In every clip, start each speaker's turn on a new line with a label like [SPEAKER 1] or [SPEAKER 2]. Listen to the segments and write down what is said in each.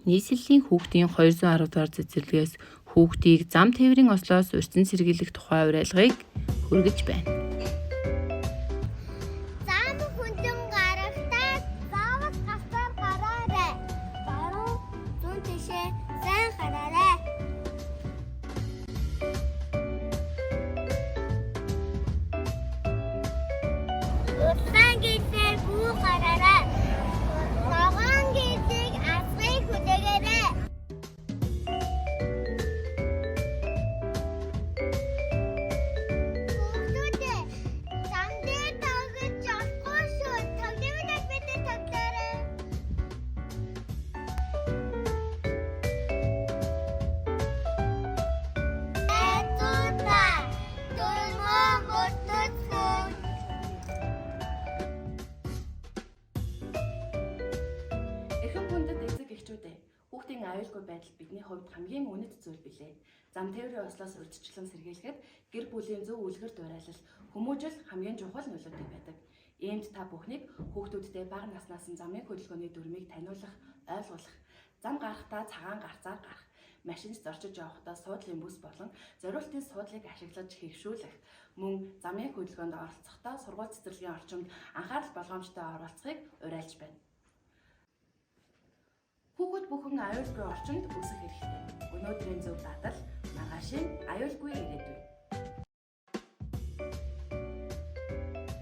[SPEAKER 1] Нийслэлийн хүүхдийн 210 дугаар цэцэрлэгээс хүүхдийг зам тээврийн ослоос урьдчилан сэргийлэх тухай уриалгыг хүргэж байна.
[SPEAKER 2] Зам хөндлөн гарахтаа заавал гацаар гараарай. Баруун зүүн тишээ сайн хараарай. Улаан гэлээр бүү гараарай. Ногоон гэлийг азгыг хүлээгээрэй. Хүүхдүүдээ зам дээр тоглож болохгүй шүү. Тоглоомын албатай тоглоорой. Найзуудаа дөрмөө мөрдөцгөө.
[SPEAKER 3] Эрхэм хүндэт эцэг эхчүүд ээ. Хүүхдийн аюулгүй байдал бидний хувьд хамгийн үнэт зүйл билээ. Зам тээврийн ослоос урьдчилан сэргийлэхэд гэр бүлийн зөв үлгэр дуурайлал, хүмүүжил хамгийн чухал нөлөөтэй байдаг. Иймд та бүхнийг хүүхдүүдтэй бага наснаас нь замын хөдөлгөөний дүрмийг таниулах, ойлгуулах, зам гарахдаа цагаан гарцаар гарах, машинд зорчиж явахдаа суудлын бүс болон зориултын суудлыг ашиглаж хэвшүүлэх, мөн замын хөдөлгөөнд оролцохдоо сургууль цэцэрлэгийн орчинд анхаарал болгоомжтой оролцохыг уриалж байна. Хүүхэд бүхэн аюулгүй орчинд өсөх хэрэгтэй. Өнөөдрийн зөв дадал маргаашийн аюулгүй ирээдүй.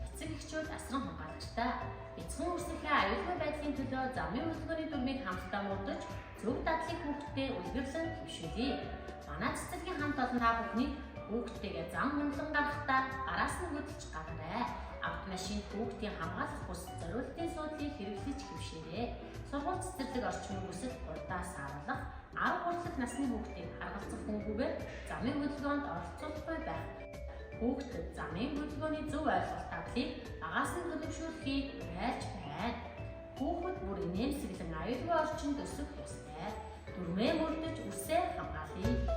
[SPEAKER 4] Эцэг эхчүүд асран хамгаалагчтай. Эцхэн үрсийнхээ аюулгүй байдлын төлөө замын хөдөлгөөний дүрмийг хамтдаа мөрдөж, зөв дадлыг хүүхдтэй үлгэрлэн хэвшүүлье. Манай цэцэрлэгийн хамт олон та бүхнийг хүүхдтэйгээ зам хөндлөн гарахдаа гараас нь хөдөлж гараарай. Автомашинд хүүхдийн хамгаалах бус зориултын суудлыг хэрэглэж хэвшээрэй. Сургууль цэцэрлэг орчмын бүсэд урдаас харуулах, 10 хүртэлх насны хүүхдийг харгалзах хүнгүйгээр замын хөдөлгөөнд оролцуулахгүй байх. Хүүхдэд замын хөдөлгөөний зөв ойлголт дадлыг багаас нь төлөвшүүлэхийг уриалж байна. Хүүхэд бүр инээмсэглэн аюулгүй орчинд өсөх ёстой. Дүрмээ мөрдөж үсээ хамгаалъя.